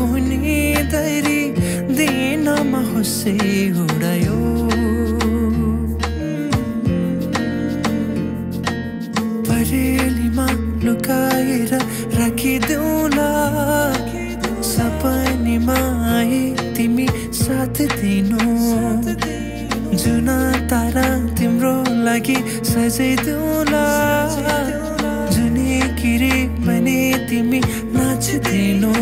कुनी दरी दिनमा होसे उडायो परेलीमा लुकाएर राखिदेऊला सपनीमा आई तिमी साथ दिनु जुना तारा तिम्रो लागि सजाइदेऊला जुनी किरी बने तिमी नाचिदिनु